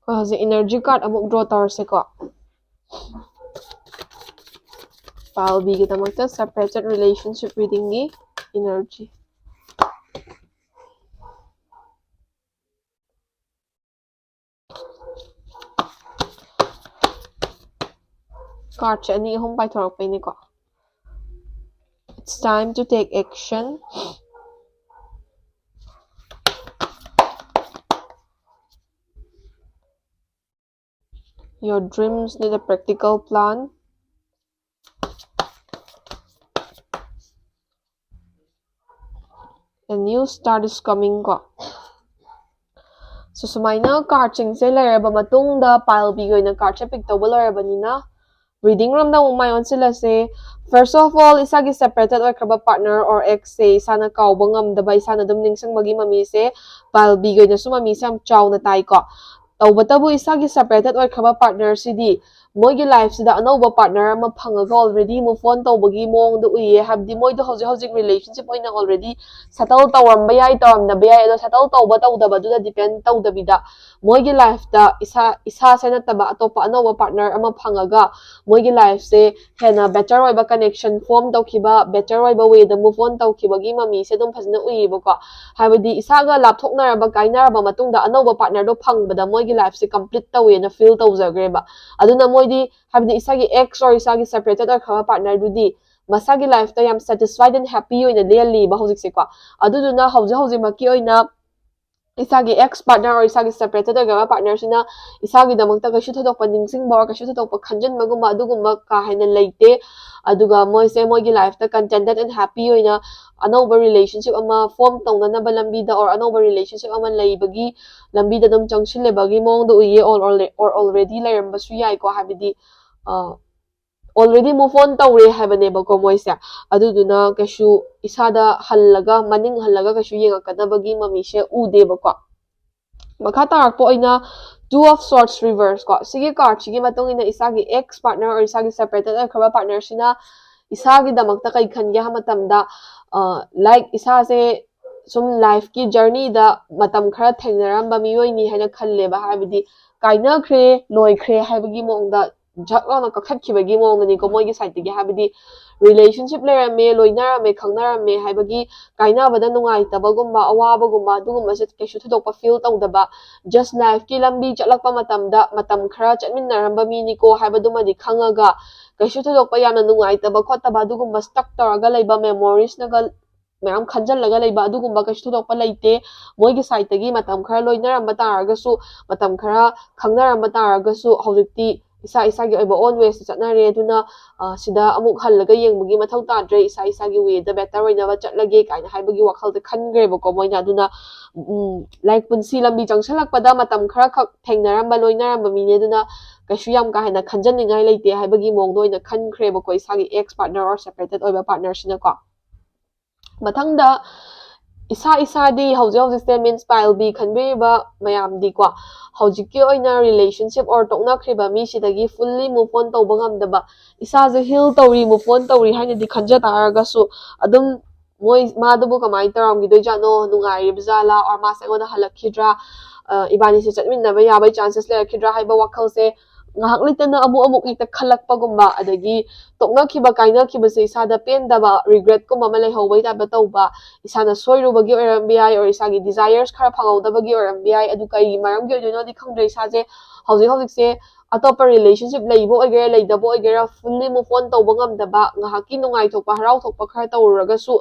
ꯑꯩꯈꯣꯏ ꯍꯧꯖꯤꯛ energy card ꯑꯃꯨꯛ draw ꯇꯧꯔꯁꯦꯀꯣ꯫ Pile B ꯒꯤꯗꯃꯛꯇ separated relationship reading ꯒꯤ energy. Card ꯁꯦ ꯑꯅꯤ ꯑꯍꯨꯝ ꯄꯥꯏꯊꯣꯔꯛꯄꯩꯅꯤꯀꯣ꯫ It's time to take action. Your dreams need a practical plan. A new start is coming ꯀꯣ꯫ So ꯁꯨꯃꯥꯏꯅ cardꯁꯤꯡꯁꯦ ꯂꯩꯔꯕ ꯃꯇꯨꯡꯗ pile Bꯒꯤ ꯑꯣꯏꯅ cardꯁꯦ pick ꯇꯧꯕ ꯂꯣꯏꯔꯕꯅꯤꯅ reading ꯔꯣꯝꯗ ꯑꯃꯨꯛ ꯃꯥꯏ ꯑꯣꯟꯁꯤꯜꯂꯁꯦ꯫ First of all, ꯏꯁꯥꯒꯤ separated ꯑꯣꯏꯈ꯭ꯔꯕ partner or exꯁꯦ ꯏꯁꯥꯅ ꯀꯥꯎꯕ ꯉꯝꯗꯕ, ꯏꯁꯥꯅ ꯑꯗꯨꯝ ꯅꯤꯡꯁꯤꯡꯕꯒꯤ ꯃꯃꯤꯁꯦ pile Bꯒꯤ ꯑꯣꯏꯅꯁꯨ ꯃꯃꯤꯁꯦ ꯌꯥꯝ ꯆꯥꯎꯅ ꯇꯥꯏꯀꯣ꯫ ꯇꯧꯕꯇꯕꯨ ꯏꯁꯥꯒꯤ separated ꯑꯣꯏꯈ꯭ꯔꯕ partnerꯁꯤꯗꯤ ꯃꯣꯏꯒꯤ lifeꯁꯤꯗ ꯑꯅꯧꯕ partner ꯑꯃ ꯐꯪꯉꯒ already move on ꯇꯧꯕꯒꯤ ꯃꯑꯣꯡꯗ ꯎꯏꯌꯦ꯫ ꯍꯥꯏꯕꯗꯤ ꯃꯣꯏꯗꯣ ꯍꯧꯖꯤꯛ ꯍꯧꯖꯤꯛ relationship ꯑꯣꯏꯅ already settle ꯇꯧꯔꯝꯕ ꯌꯥꯏ, ꯇꯧꯔꯝꯗꯕ ꯌꯥꯏ꯫ ꯑꯗꯣ settle ꯇꯧꯕ ꯇꯧꯗꯕꯗꯨꯗ depend ꯇꯧꯗꯕꯤꯗ ꯃꯣꯏꯒꯤ lifeꯇ ꯏꯁꯥ, ꯏꯁꯥꯁꯦ ꯅꯠꯇꯕ ꯑꯇꯣꯞꯄ ꯑꯅꯧꯕ partner ꯑꯃ ꯐꯪꯉꯒ ꯃꯣꯏꯒꯤ lifeꯁꯦ ꯍꯦꯟꯅ better ꯑꯣꯏꯕ connection form ꯇꯧꯈꯤꯕ, better ꯑꯣꯏꯕ wayꯗ move on ꯇꯧꯈꯤꯕꯒꯤ ꯃꯃꯤꯁꯦ ꯑꯗꯨꯝ ꯐꯖꯅ ꯎꯏꯌꯦꯕꯀꯣ꯫ ꯍꯥꯏꯕꯗꯤ ꯏꯁꯥꯒ ꯂꯥꯞꯊꯣꯛꯅꯔꯕ, ꯀꯥꯏꯅꯔꯕ ꯃꯇꯨꯡꯗ ꯑꯅꯧꯕ partnerꯗꯣ ꯐꯪꯕꯗ ꯃꯣꯏꯒꯤ lifeꯁꯦ complete ꯇꯧꯋꯦꯅ feel ꯇꯧꯖꯈ꯭ꯔꯦꯕ꯫ ꯑꯗꯨꯅ ꯃꯣꯏꯗꯤ, ꯍꯥꯏꯕꯗꯤ ꯏꯁꯥꯒꯤ ex or ꯏꯁꯥꯒꯤ separated ꯑꯣꯏꯈ꯭ꯔꯕ partnerꯗꯨꯗꯤ ꯃꯁꯥꯒꯤ lifeꯇ ꯌꯥꯝ satisfied and happy ꯑꯣꯏꯅ ꯂꯦꯜꯂꯤꯕ ꯍꯧꯖꯤꯛꯁꯦꯀꯣ꯫ ꯑꯗꯨꯗꯨꯅ ꯍꯧꯖꯤꯛ ꯍꯧꯖꯤꯛꯃꯛꯀꯤ ꯑꯣꯏꯅ ꯏꯁꯥꯒꯤ ex partner or ꯏꯁꯥꯒꯤ separated ꯑꯣꯏꯈ꯭ꯔꯕ partnerꯁꯤꯅ ꯏꯁꯥꯒꯤꯗꯃꯛꯇ ꯀꯩꯁꯨ ꯊꯣꯏꯗꯣꯛꯄ ꯅꯤꯡꯁꯤꯡꯕ or ꯀꯩꯁꯨ ꯊꯣꯏꯗꯣꯛꯄ ꯈꯟꯖꯤꯟꯕꯒꯨꯝꯕ ꯑꯗꯨꯒꯨꯝꯕ ꯀꯥ ꯍꯦꯟꯅ ꯂꯩꯇꯦ꯫ ꯑꯗꯨꯒ ꯃꯣꯏꯁꯦ ꯃꯣꯏꯒꯤ lifeꯇ contented and happy ꯑꯣꯏꯅ ꯑꯅꯧꯕ relationship ꯑꯃ form ꯇꯧꯅꯅꯕ ꯂꯝꯕꯤꯗ or ꯑꯅꯧꯕ relationship ꯑꯃ ꯂꯩꯕꯒꯤ ꯂꯝꯕꯤꯗ ꯑꯗꯨꯝ ꯆꯪꯁꯤꯜꯂꯦꯕꯒꯤ ꯃꯑꯣꯡꯗ ꯎꯏꯌꯦ꯫ Or, or already ꯂꯩꯔꯝꯕꯁꯨ ꯌꯥꯏꯀꯣ꯫ ꯍꯥꯏꯕꯗꯤ ꯑ, already move on ꯇꯧꯔꯦ ꯍꯥꯏꯕꯅꯦꯕꯀꯣ ꯃꯣꯏꯁꯦ꯫ ꯑꯗꯨꯗꯨꯅ ꯀꯩꯁꯨ ꯏꯁꯥꯗ ꯍꯜꯂꯒ, ꯃꯅꯤꯡ ꯍꯜꯂꯒ ꯀꯩꯁꯨ ꯌꯦꯡꯉꯛꯀꯗꯕꯒꯤ ꯃꯃꯤꯁꯦ ꯎꯗꯦꯕꯀꯣ꯫ ꯃꯈꯥ ꯇꯥꯔꯛꯄ ꯑꯣꯏꯅ Two of Swords reverse ꯀꯣ, ꯁꯤꯒꯤ cardꯁꯤꯒꯤ ꯃꯇꯨꯡ ꯏꯟꯅ ꯏꯁꯥꯒꯤ ex partner or ꯏꯁꯥꯒꯤ separated ꯑꯣꯏꯈ꯭ꯔꯕ partnerꯁꯤꯅ ꯏꯁꯥꯒꯤꯗꯃꯛꯇ ꯀꯩ ꯈꯟꯒꯦ ꯍꯥꯏꯕ ꯃꯇꯝꯗ, ꯑ, like ꯏꯁꯥꯁꯦ ꯁꯨꯝ lifeꯀꯤ journeyꯗ ꯃꯇꯝ ꯈꯔ ꯊꯦꯡꯅꯔꯝꯕ ꯃꯤꯑꯣꯏꯅꯤ ꯍꯥꯏꯅ ꯈꯜꯂꯦꯕ꯫ ꯍꯥꯏꯕꯗꯤ ꯀꯥꯏꯅꯈ꯭ꯔꯦ, ꯂꯣꯏꯈ꯭ꯔꯦ ꯍꯥꯏꯕꯒꯤ ꯃꯑꯣꯡꯗ ꯖꯛ ꯂꯥꯎꯅ ꯀꯛꯊꯠꯈꯤꯕꯒꯤ ꯃꯑꯣꯡꯗꯅꯤꯀꯣ ꯃꯣꯏꯒꯤ sideꯇꯒꯤ꯫ ꯍꯥꯏꯕꯗꯤ relationship ꯂꯩꯔꯝꯃꯦ, ꯂꯣꯏꯅꯔꯝꯃꯦ, ꯈꯪꯅꯔꯝꯃꯦ ꯍꯥꯏꯕꯒꯤ ꯀꯥꯏꯅꯕꯗ ꯅꯨꯡꯉꯥꯏꯇꯕꯒꯨꯝꯕ, ꯑꯋꯥꯕꯒꯨꯝꯕ ꯑꯗꯨꯒꯨꯝꯕꯁꯦ ꯀꯩꯁꯨ ꯊꯣꯏꯗꯣꯛꯄ feel ꯇꯧꯗꯕ, just lifeꯀꯤ ꯂꯝꯕꯤ ꯆꯠꯂꯛꯄ ꯃꯇꯝꯗ ꯃꯇꯝ ꯈꯔ ꯆꯠꯃꯤꯟꯅꯔꯝꯕ ꯃꯤꯅꯤꯀꯣ ꯍꯥꯏꯕꯗꯨꯃꯗꯤ ꯈꯪꯉꯒ ꯀꯩꯁꯨ ꯊꯣꯏꯗꯣꯛꯄ ꯌꯥꯝꯅ ꯅꯨꯡꯉꯥꯏꯇꯕ ꯈꯣꯠꯇꯕ ꯑꯗꯨꯒꯨꯝꯕ stuck ꯇꯧꯔꯒ ꯂꯩꯕ, memoriesꯅꯒ ꯃꯌꯥꯝ ꯈꯟꯖꯜꯂꯒ ꯂꯩꯕ ꯑꯗꯨꯒꯨꯝꯕ ꯀꯩꯁꯨ ꯊꯣꯏꯗꯣꯛꯄ ꯂꯩꯇꯦ꯫ ꯃꯣꯏꯒꯤ sideꯇꯒꯤ ꯃꯇꯝ ꯈꯔ ꯂꯣꯏꯅꯔꯝꯕ ꯇꯥꯔꯒꯁꯨ, ꯃꯇꯝ ꯈꯔ ꯈꯪꯅꯔꯝꯕ ꯇꯥꯔꯒꯁꯨ ꯍꯧꯖꯤꯛꯇꯤ ꯏꯁꯥ ꯏꯁꯥꯒꯤ ꯑꯣꯏꯕ own way ꯁꯤ ꯆꯠꯅꯔꯦ, ꯑꯗꯨꯅ ꯁꯤꯗ ꯑꯃꯨꯛ ꯍꯜꯂꯒ ꯌꯦꯡꯕꯒꯤ ꯃꯊꯧ ꯇꯥꯗ꯭ꯔꯦ, ꯏꯁꯥ ꯏꯁꯥꯒꯤ way ꯗ better ꯑꯣꯏꯅꯕ ꯆꯠꯂꯒꯦ ꯀꯥꯏꯅ ꯍꯥꯏꯕꯒꯤ ꯋꯥꯈꯜꯗ ꯈꯟꯈ꯭ꯔꯦꯕꯀꯣ ꯃꯣꯏꯅ꯫ ꯑꯗꯨꯅ ꯎꯝ, like ꯄꯨꯟꯁꯤ ꯂꯝꯕꯤ ꯆꯪꯁꯤꯜꯂꯛꯄꯗ ꯃꯇꯝ ꯈꯔ ꯈꯛ ꯊꯦꯡꯅꯔꯝꯕ ꯂꯣꯏꯅꯔꯝꯕ ꯃꯤꯅꯦ, ꯑꯗꯨꯅ ꯀꯩꯁꯨ ꯌꯥꯝ ꯀꯥ ꯍꯦꯟꯅ ꯈꯟꯖꯅꯤꯡꯉꯥꯏ ꯂꯩꯇꯦ ꯍꯥꯏꯕꯒꯤ ꯃꯑꯣꯡꯗ ꯑꯣꯏꯅ ꯈꯟꯈ꯭ꯔꯦꯕꯀꯣ ꯏꯁꯥꯒꯤ ex partner or separated ꯑꯣꯏꯕ partner ꯁꯤꯅꯀꯣ꯫ ꯃꯊꯪꯗ ꯏꯁꯥ ꯏꯁꯥꯗꯤ ꯍꯧꯖꯤꯛ ꯍꯧꯖꯤꯛꯁꯦ, means pile B ꯈꯟꯕꯤꯔꯤꯕ ꯃꯌꯥꯝꯗꯤꯀꯣ, ꯍꯧꯖꯤꯛꯀꯤ ꯑꯣꯏꯅ relationship or ꯇꯣꯛꯅꯈ꯭ꯔꯤꯕ ꯃꯤꯁꯤꯗꯒꯤ fully move on ꯇꯧꯕ ꯉꯝꯗꯕ, ꯏꯁꯥꯁꯦ heal ꯇꯧꯔꯤ, move on ꯇꯧꯔꯤ ꯍꯥꯏꯅꯗꯤ ꯈꯟꯖ ꯇꯥꯔꯒꯁꯨ, ꯑꯗꯨꯝ ꯃꯣꯏ, ꯃꯥꯗꯨꯕꯨ ꯀꯃꯥꯏꯅ ꯇꯧꯔꯝꯈꯤꯗꯣꯏꯖꯥꯠꯅꯣ, ꯅꯨꯡꯉꯥꯏꯔꯤꯕ ꯖꯥꯠꯂꯥ, or ꯃꯥꯁꯦ ꯑꯩꯉꯣꯟꯗ ꯍꯜꯂꯛꯈꯤꯗ꯭ꯔꯥ, ꯏꯕꯥꯅꯤꯁꯦ ꯆꯠꯃꯤꯟꯅꯕ ꯌꯥꯕꯒꯤ chances ꯂꯩꯔꯛꯈꯤꯗ꯭ꯔꯥ ꯍꯥꯏꯕ ꯋꯥꯈꯜꯁꯦ ꯉꯥꯏꯍꯥꯛ ꯂꯩꯇꯅ ꯑꯃꯨꯛ ꯑꯃꯨꯛ ꯍꯦꯛꯇ ꯈꯜꯂꯛꯄꯒꯨꯝꯕ, ꯑꯗꯒꯤ ꯇꯣꯛꯅꯈꯤꯕ ꯀꯥꯏꯅꯈꯤꯕꯁꯦ ꯏꯁꯥꯗ ꯄꯦꯟꯗꯕ, regret ꯀꯨꯝꯕ ꯑꯃ ꯂꯩꯍꯧꯕꯒꯤ type ꯇ ꯇꯧꯕ, ꯏꯁꯥꯅ ꯁꯣꯏꯔꯨꯕꯒꯤ ꯑꯣꯏꯔꯝꯕ ꯌꯥꯏ, or ꯏꯁꯥꯒꯤ desires ꯈꯔ ꯐꯪꯍꯧꯗꯕꯒꯤ ꯑꯣꯏꯔꯝꯕ ꯌꯥꯏ꯫ ꯑꯗꯨ ꯀꯩꯒꯤ ꯃꯔꯝꯒꯤ ꯑꯣꯏꯗꯣꯏꯅꯣꯗꯤ ꯈꯪꯗ꯭ꯔꯦ꯫ ꯏꯁꯥꯁꯦ ꯍꯧꯖꯤꯛ ꯍꯧꯖꯤꯛꯁꯦ ꯑꯇꯣꯞꯄ relationship ꯂꯩꯕ ꯑꯣꯏꯒꯦꯔꯥ ꯂꯩꯇꯕ ꯑꯣꯏꯒꯦꯔꯥ fully move on ꯇꯧꯕ ꯉꯝꯗꯕ, ꯉꯥꯏꯍꯥꯛꯀꯤ ꯅꯨꯡꯉꯥꯏꯊꯣꯛꯄ ꯍꯔꯥꯎꯊꯣꯛꯄ ꯈꯔ ꯇꯧꯔꯨꯔꯒꯁꯨ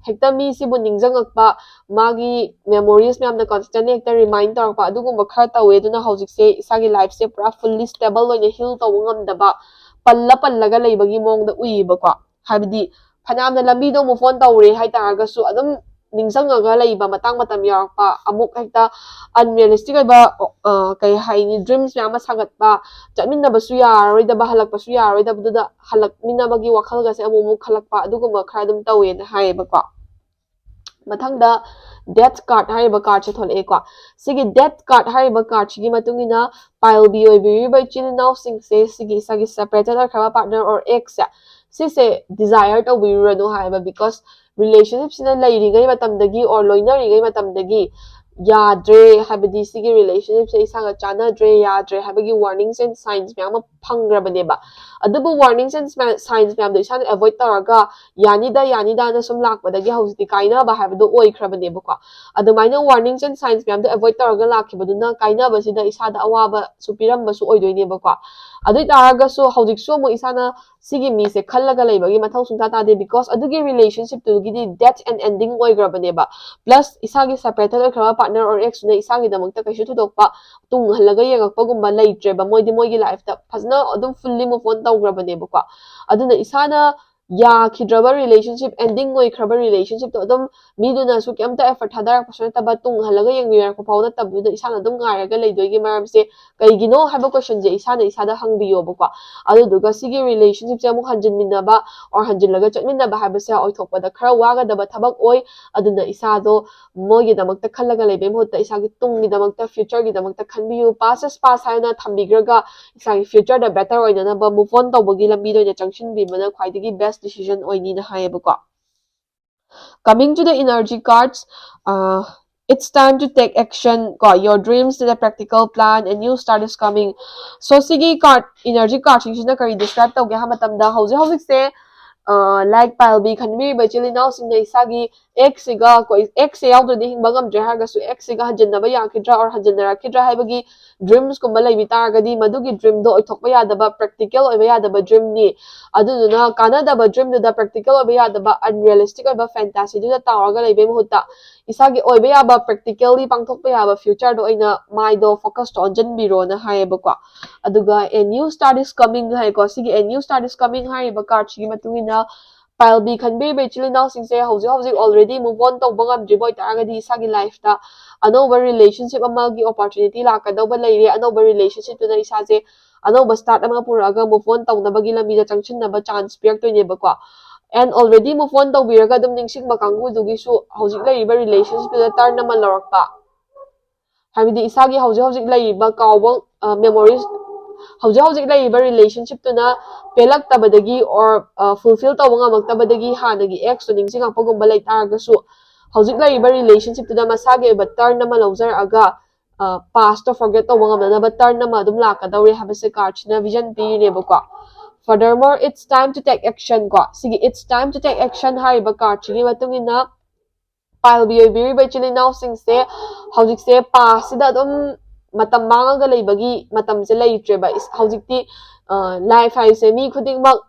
ꯍꯦꯛꯇ ꯃꯤꯁꯤꯕꯨ ꯅꯤꯡꯁꯤꯡꯉꯛꯄ, ꯃꯥꯒꯤ memories ꯃꯌꯥꯝꯅ constantly ꯍꯦꯛꯇ remind ꯇꯧꯔꯛꯄ, ꯑꯗꯨꯒꯨꯝꯕ ꯈꯔ ꯇꯧꯋꯦ꯫ ꯑꯗꯨꯅ ꯍꯧꯖꯤꯛꯁꯦ ꯏꯁꯥꯒꯤ life ꯁꯦ ꯄꯨꯔꯥ fully stable ꯑꯣꯏꯅ heal ꯇꯧꯕ ꯉꯝꯗꯕ, ꯄꯜꯂ ꯄꯜꯂꯒ ꯂꯩꯕꯒꯤ ꯃꯑꯣꯡꯗ ꯎꯏꯌꯦꯕꯀꯣ꯫ ꯍꯥꯏꯕꯗꯤ ꯐꯅꯌꯥꯝꯅ ꯂꯝꯕꯤꯗꯣ move on ꯇꯧꯔꯦ ꯍꯥꯏꯇꯥꯔꯒꯁꯨ ꯑꯗꯨꯝ ꯅꯤꯡꯁꯤꯡꯉꯒ ꯂꯩꯕ ꯃꯇꯥꯡ ꯃꯇꯝ ꯌꯥꯎꯔꯛꯄ, ꯑꯃꯨꯛ ꯍꯦꯛꯇ unrealistic ꯑꯣꯏꯕ, ꯑ, ꯀꯩ ꯍꯥꯏꯅꯤ, dreams ꯃꯌꯥꯝ ꯑꯃ ꯁꯥꯒꯠꯄ, ꯆꯠꯃꯤꯟꯅꯕꯁꯨ ꯌꯥꯔꯔꯣꯏꯗꯕ, ꯍꯜꯂꯛꯄꯁꯨ ꯌꯥꯔꯔꯣꯏꯗꯕꯗꯨꯗ ꯍꯜꯂꯛꯃꯤꯟꯅꯕꯒꯤ ꯋꯥꯈꯜꯒꯁꯦ ꯑꯃꯨꯛ ꯑꯃꯨꯛ ꯈꯜꯂꯛꯄ, ꯑꯗꯨꯒꯨꯝꯕ ꯈꯔ ꯑꯗꯨꯝ ꯇꯧꯋꯦꯅ ꯍꯥꯏꯌꯦꯕꯀꯣ꯫ ꯃꯊꯪꯗ Death card ꯍꯥꯏꯔꯤꯕ card ꯁꯦ ꯊꯣꯛꯂꯛꯑꯦꯀꯣ꯫ ꯁꯤꯒꯤ Death card ꯍꯥꯏꯔꯤꯕ card ꯁꯤꯒꯤ ꯃꯇꯨꯡ ꯏꯟꯅ pile B ꯑꯣꯏꯕꯤꯔꯤꯕ ꯏꯆꯤꯜ ꯏꯅꯥꯎꯁꯤꯡꯁꯦ, ꯁꯤꯒꯤ ꯏꯁꯥꯒꯤ separated ꯑꯣꯏꯈ꯭ꯔꯕ partner or ex ꯁꯦ, ꯁꯤꯁꯦ desire ꯇꯧꯕꯤꯔꯨꯔꯅꯨ ꯍꯥꯏꯕ, because relationship ꯁꯤꯅ ꯂꯩꯔꯤꯉꯩ ꯃꯇꯝꯗꯒꯤ or ꯂꯣꯏꯅꯔꯤꯉꯩ ꯃꯇꯝꯗꯒꯤ ꯌꯥꯗ꯭ꯔꯦ, ꯍꯥꯏꯕꯗꯤ ꯁꯤꯒꯤ relationship ꯁꯦ ꯏꯁꯥꯒ ꯆꯥꯟꯅꯗ꯭ꯔꯦ, ꯌꯥꯗ꯭ꯔꯦ ꯍꯥꯏꯕꯒꯤ warnings and signs ꯃꯌꯥꯝ ꯑꯃ ꯐꯪꯈ꯭ꯔꯕꯅꯦꯕ꯫ ꯑꯗꯨꯕꯨ warnings and signs ꯃꯌꯥꯝꯗꯣ ꯏꯁꯥꯅ avoid ꯇꯧꯔꯒ ꯌꯥꯅꯤꯗ ꯌꯥꯅꯤꯗꯅ ꯁꯨꯝ ꯂꯥꯛꯄꯗꯒꯤ ꯍꯧꯖꯤꯛꯇꯤ ꯀꯥꯏꯅꯕ ꯍꯥꯏꯕꯗꯣ ꯑꯣꯏꯈ꯭ꯔꯕꯅꯦꯕꯀꯣ꯫ ꯑꯗꯨꯃꯥꯏꯅ warnings and signs ꯃꯌꯥꯝꯗꯣ avoid ꯇꯧꯔꯒ ꯂꯥꯛꯈꯤꯕꯗꯨꯅ ꯀꯥꯏꯅꯕꯁꯤꯗ ꯏꯁꯥꯗ ꯑꯋꯥꯕꯁꯨ ꯄꯤꯔꯝꯕꯁꯨ ꯑꯣꯏꯗꯣꯏꯅꯦꯕꯀꯣ꯫ ꯑꯗꯨ ꯑꯣꯏ ꯇꯥꯔꯒꯁꯨ ꯍꯧꯖꯤꯛꯁꯨ ꯑꯃꯨꯛ ꯏꯁꯥꯅ ꯁꯤꯒꯤ ꯃꯤꯁꯦ ꯈꯜꯂꯒ ꯂꯩꯕꯒꯤ ꯃꯊꯧ ꯁꯨꯡꯇꯥ ꯇꯥꯗꯦ, because ꯑꯗꯨꯒꯤ relationship ꯇꯨꯒꯤꯗꯤ dead and ending ꯑꯣꯏꯈ꯭ꯔꯕꯅꯦꯕ꯫ Plus ꯏꯁꯥꯒꯤ separated ꯑꯣꯏꯈ꯭ꯔꯕ partner or ex ꯇꯨꯅ ꯏꯁꯥꯒꯤꯗꯃꯛꯇ ꯀꯩꯁꯨ ꯊꯣꯏꯗꯣꯛꯄ ꯇꯨꯡ ꯍꯜꯂꯒ ꯌꯦꯡꯉꯛꯄꯒꯨꯝꯕ ꯂꯩꯇ꯭ꯔꯦꯕ꯫ ꯃꯣꯏꯗꯤ ꯃꯣꯏꯒꯤ life ꯇ ꯐꯖꯅ ꯑꯗꯨꯝ fully move on ꯇꯧꯈ꯭ꯔꯕꯅꯦꯕꯀꯣ꯫ ꯑꯗꯨꯅ ꯏꯁꯥꯅ ꯌꯥꯈꯤꯗ꯭ꯔꯕ relationship, ending ꯑꯣꯏꯈ꯭ꯔꯕ relationship ꯇꯣ ꯑꯗꯨꯝ ꯃꯤꯗꯨꯅꯁꯨ ꯀꯩꯝꯇ effort ꯊꯥꯗꯔꯛꯄꯁꯨ ꯅꯠꯇꯕ, ꯇꯨꯡ ꯍꯜꯂꯒ ꯌꯦꯡꯕꯤꯔꯛꯄ ꯐꯥꯎ ꯅꯠꯇꯕꯗꯨꯗ ꯏꯁꯥꯅ ꯑꯗꯨꯝ ꯉꯥꯏꯔꯒ ꯂꯩꯗꯣꯏꯒꯤ ꯃꯔꯝꯁꯦ ꯀꯩꯒꯤꯅꯣ ꯍꯥꯏꯕ question ꯁꯦ ꯏꯁꯥꯅ ꯏꯁꯥꯗ ꯍꯪꯕꯤꯌꯣꯕꯀꯣ꯫ ꯑꯗꯨꯗꯨꯒ ꯁꯤꯒꯤ relationship ꯁꯦ ꯑꯃꯨꯛ ꯍꯟꯖꯤꯟꯃꯤꯟꯅꯕ or ꯍꯟꯖꯤꯜꯂꯒ ꯆꯠꯃꯤꯟꯅꯕ ꯍꯥꯏꯕꯁꯦ ꯑꯣꯏꯊꯣꯛꯄꯗ ꯈꯔ ꯋꯥꯒꯗꯕ ꯊꯕꯛ ꯑꯣꯏ꯫ ꯑꯗꯨꯅ ꯏꯁꯥꯗꯣ ꯃꯣꯏꯒꯤꯗꯃꯛꯇ ꯈꯜꯂꯒ ꯂꯩꯕꯩ ꯃꯍꯨꯠꯇ ꯏꯁꯥꯒꯤ ꯇꯨꯡꯒꯤꯗꯃꯛꯇ, future ꯒꯤꯗꯃꯛꯇ ꯈꯟꯕꯤꯌꯨ꯫ Past is past ꯍꯥꯏꯅ ꯊꯝꯕꯤꯈ꯭ꯔꯒ ꯏꯁꯥꯒꯤ future ꯗ better ꯑꯣꯏꯅꯅꯕ move on ꯇꯧꯕꯒꯤ ꯂꯝꯕꯤꯗ ꯑꯣꯏꯅ ꯆꯪꯁꯤꯟꯕꯤꯕꯅ ꯈ꯭ꯋꯥꯏꯗꯒꯤ best decision ꯑꯣꯏꯅꯤꯅ ꯍꯥꯏꯌꯦꯕꯀꯣ꯫ Coming to the energy cards, uh, it's time to take action ꯀꯣ, your dreams need a practical plan, a new start is coming. So ꯁꯤꯒꯤ card, energy card ꯁꯤꯡꯁꯤꯅ ꯀꯔꯤ describe ꯇꯧꯒꯦ ꯍꯥꯏꯕ ꯃꯇꯝꯗ, ꯍꯧꯖꯤꯛ ꯍꯧꯖꯤꯛꯁꯦ, ꯑ, like ꯄꯥꯏꯜꯕꯤ ꯈꯟꯕꯤꯔꯤꯕ ꯏꯆꯤꯜ ꯏꯅꯥꯎꯁꯤꯡꯅ ꯏꯁꯥꯒꯤ ex ꯁꯤꯒ, ꯑꯩꯈꯣꯏ ex ꯁꯦ ꯌꯥꯎꯗ꯭ꯔꯗꯤ ꯍꯤꯡꯕ ꯉꯝꯗ꯭ꯔꯦ ꯍꯥꯏꯔꯒꯁꯨ, ex ꯁꯤꯒ ꯍꯟꯖꯤꯟꯅꯕ ꯌꯥꯈꯤꯗ꯭ꯔꯥ or ꯍꯟꯖꯤꯟꯅꯔꯛꯈꯤꯗ꯭ꯔꯥ ꯍꯥꯏꯕꯒꯤ dreams ꯀꯨꯝꯕ ꯂꯩꯕꯤ ꯇꯥꯔꯒꯗꯤ, ꯃꯗꯨꯒꯤ dream ꯗꯣ ꯑꯣꯏꯊꯣꯛꯄ ꯌꯥꯗꯕ, practical ꯑꯣꯏꯕ ꯌꯥꯗꯕ dream ꯅꯤ꯫ ꯑꯗꯨꯗꯨꯅ ꯀꯥꯟꯅꯗꯕ dream ꯗꯨꯗ, practical ꯑꯣꯏꯕ ꯌꯥꯗꯕ, unrealistic ꯑꯣꯏꯕ fantasy ꯗꯨꯗ ꯇꯥꯎꯔꯒ ꯂꯩꯕꯩ ꯃꯍꯨꯠꯇ, ꯏꯁꯥꯒꯤ ꯑꯣꯏꯕ ꯌꯥꯕ, practically ꯄꯥꯡꯊꯣꯛꯄ ꯌꯥꯕ future ꯗ ꯑꯣꯏꯅ ꯃꯥꯏꯗꯣ focus ꯇꯣ ꯑꯣꯟꯁꯤꯟꯕꯤꯔꯣꯅ ꯍꯥꯏꯌꯦꯕꯀꯣ꯫ ꯑꯗꯨꯒ a new start is coming ꯍꯥꯏꯀꯣ꯫ ꯁꯤꯒꯤ a new start is coming ꯍꯥꯏꯔꯤꯕ card ꯁꯤꯒꯤ ꯃꯇꯨꯡ ꯏꯟꯅ, ꯄꯥꯏꯜꯕꯤ ꯈꯟꯕꯤꯔꯤꯕ ꯏꯆꯤꯜ ꯏꯅꯥꯎꯁꯤꯡꯁꯦ ꯍꯧꯖꯤꯛ ꯍꯧꯖꯤꯛ already move on ꯇꯧꯕ ꯉꯝꯗ꯭ꯔꯤꯕ ꯑꯣꯏꯇꯥꯔꯒꯗꯤ, ꯏꯁꯥꯒꯤ life ꯇ ꯑꯅꯧꯕ relationship ꯑꯃꯒꯤ opportunity ꯂꯥꯛꯀꯗꯧꯕ ꯂꯩꯔꯦ꯫ ꯑꯅꯧꯕ relationship ꯇꯨꯅ ꯏꯁꯥꯁꯦ ꯑꯅꯧꯕ start ꯑꯃ ꯄꯨꯔꯛꯑꯒ move on ꯇꯧꯅꯕꯒꯤ ꯂꯝꯕꯤꯗ ꯆꯪꯁꯤꯟꯅꯕ chance ꯄꯤꯔꯛꯇꯣꯏꯅꯦꯕꯀꯣ꯫ And already move on ꯇꯧꯕꯤꯔꯒ ꯑꯗꯨꯝ ꯅꯤꯡꯁꯤꯡꯕ ꯀꯥꯡꯕꯨꯗꯨꯒꯤꯁꯨ ꯍꯧꯖꯤꯛ ꯂꯩꯔꯤꯕ relationship ꯇꯨꯗ turn ꯑꯃ ꯂꯧꯔꯛꯄ, ꯍꯥꯏꯕꯗꯤ ꯏꯁꯥꯒꯤ ꯍꯧꯖꯤꯛ ꯍꯧꯖꯤꯛ ꯂꯩꯔꯤꯕ ꯀꯥꯎꯕ, ꯑ, memories, ꯍꯧꯖꯤꯛ ꯍꯧꯖꯤꯛ ꯂꯩꯔꯤꯕ relationship ꯇꯨꯅ ꯄꯦꯜꯂꯛꯇꯕꯗꯒꯤ or, ꯑ, fulfill ꯇꯧꯕ ꯉꯝꯃꯛꯇꯕꯗꯒꯤ ꯍꯥꯟꯅꯒꯤ ex ꯇꯣ ꯅꯤꯡꯁꯤꯡꯉꯛꯄꯒꯨꯝꯕ ꯂꯩ ꯇꯥꯔꯒꯁꯨ, ꯍꯧꯖꯤꯛ ꯂꯩꯔꯤꯕ relationship ꯇꯨꯗ ꯃꯁꯥꯒꯤ ꯑꯣꯏꯕ turn ꯑꯃ ꯂꯧꯖꯔꯛꯑꯒ, ꯑ, past ꯇꯣ forget ꯇꯧꯕ ꯉꯝꯅꯅꯕ turn ꯑꯃ ꯑꯗꯨꯝ ꯂꯥꯛꯀꯗꯧꯔꯦ ꯍꯥꯏꯕꯁꯦ card ꯁꯤꯅ vision ꯄꯤꯔꯤꯅꯦꯕꯀꯣ꯫ Furthermore, it's time to take action ꯀꯣ꯫ ꯁꯤꯒꯤ it's time to take action ꯍꯥꯏꯔꯤꯕ card ꯁꯤꯒꯤ ꯃꯇꯨꯡ ꯏꯟꯅ, ꯄꯥꯏꯜꯕꯤ ꯑꯣꯏꯕꯤꯔꯤꯕ ꯏꯆꯤꯜ ꯏꯅꯥꯎꯁꯤꯡꯁꯦ ꯍꯧꯖꯤꯛꯁꯦ past ꯁꯤꯗ ꯑꯗꯨꯝ ꯃꯇꯝ ꯃꯥꯡꯉꯒ ꯂꯩꯕꯒꯤ ꯃꯇꯝꯁꯦ ꯂꯩꯇ꯭ꯔꯦꯕ꯫ ꯏꯁ-, ꯍꯧꯖꯤꯛꯇꯤ, ꯑ, life ꯍꯥꯏꯁꯦ ꯃꯤ ꯈꯨꯗꯤꯡꯃꯛ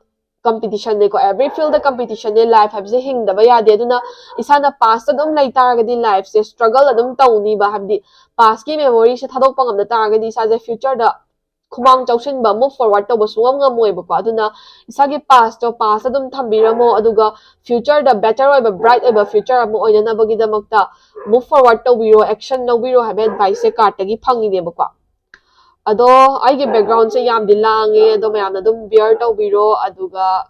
competition ꯅꯦꯀꯣ, every field ꯗ competition ꯅꯦ꯫ Life ꯍꯥꯏꯕꯁꯦ ꯍꯤꯡꯗꯕ ꯌꯥꯗꯦ꯫ ꯑꯗꯨꯅ ꯏꯁꯥꯅ past ꯇ ꯑꯗꯨꯝ ꯂꯩ ꯇꯥꯔꯒꯗꯤ life ꯁꯦ struggle ꯑꯗꯨꯝ ꯇꯧꯅꯤꯕ꯫ ꯍꯥꯏꯕꯗꯤ past ꯀꯤ memory ꯁꯦ ꯊꯥꯗꯣꯛꯄ ꯉꯝꯗ ꯇꯥꯔꯒꯗꯤ ꯏꯁꯥꯁꯦ future ꯗ ꯈꯨꯃꯥꯡ ꯆꯥꯎꯁꯤꯟꯕ, move forward ꯇꯧꯕ ꯁꯨꯡꯉꯝ ꯉꯝꯃꯣꯏꯕꯀꯣ꯫ ꯑꯗꯨꯅ ꯏꯁꯥꯒꯤ past ꯇꯣ past ꯑꯗꯨꯝ ꯊꯝꯕꯤꯔꯝꯃꯣ, ꯑꯗꯨꯒ future ꯗ better ꯑꯣꯏꯕ, bright ꯑꯣꯏꯕ future ꯑꯃ ꯑꯣꯏꯅꯅꯕꯒꯤꯗꯃꯛꯇ move forward ꯇꯧꯕꯤꯔꯣ, action ꯂꯧꯕꯤꯔꯣ ꯍꯥꯏꯕ advice ꯁꯦ card ꯇꯒꯤ ꯐꯪꯉꯤꯅꯦꯕꯀꯣ꯫ ꯑꯗꯣ ꯑꯩꯒꯤ background ꯁꯦ ꯌꯥꯝꯗꯤ ꯂꯥꯡꯉꯦ, ꯑꯗꯣ ꯃꯌꯥꯝꯅ ꯑꯗꯨꯝ bear ꯇꯧꯕꯤꯔꯣ, ꯑꯗꯨꯒ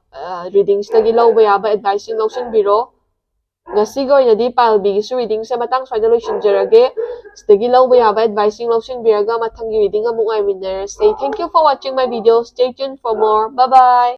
readings ꯇꯒꯤ ꯂꯧꯕ ꯌꯥꯕ advice ꯁꯤꯡ ꯂꯧꯁꯤꯟꯕꯤꯔꯣ꯫ ꯉꯁꯤꯒꯤ ꯑꯣꯏꯅꯗꯤ pile B ꯒꯤꯁꯨ reading ꯁꯦ ꯃꯇꯥꯡ ꯁ꯭ꯋꯥꯏꯗ ꯂꯣꯏꯁꯤꯟꯖꯔꯒꯦ꯫ ꯁꯤꯗꯒꯤ ꯂꯧꯕ ꯌꯥꯕ advice ꯁꯤꯡ ꯂꯧꯁꯤꯟꯕꯤꯔꯒ ꯃꯊꯪꯒꯤ reading ꯑꯃꯨꯛ ꯉꯥꯏꯃꯤꯟꯅꯔꯁꯦ꯫ Thank you for watching my video. Stay tuned for more. Bye bye.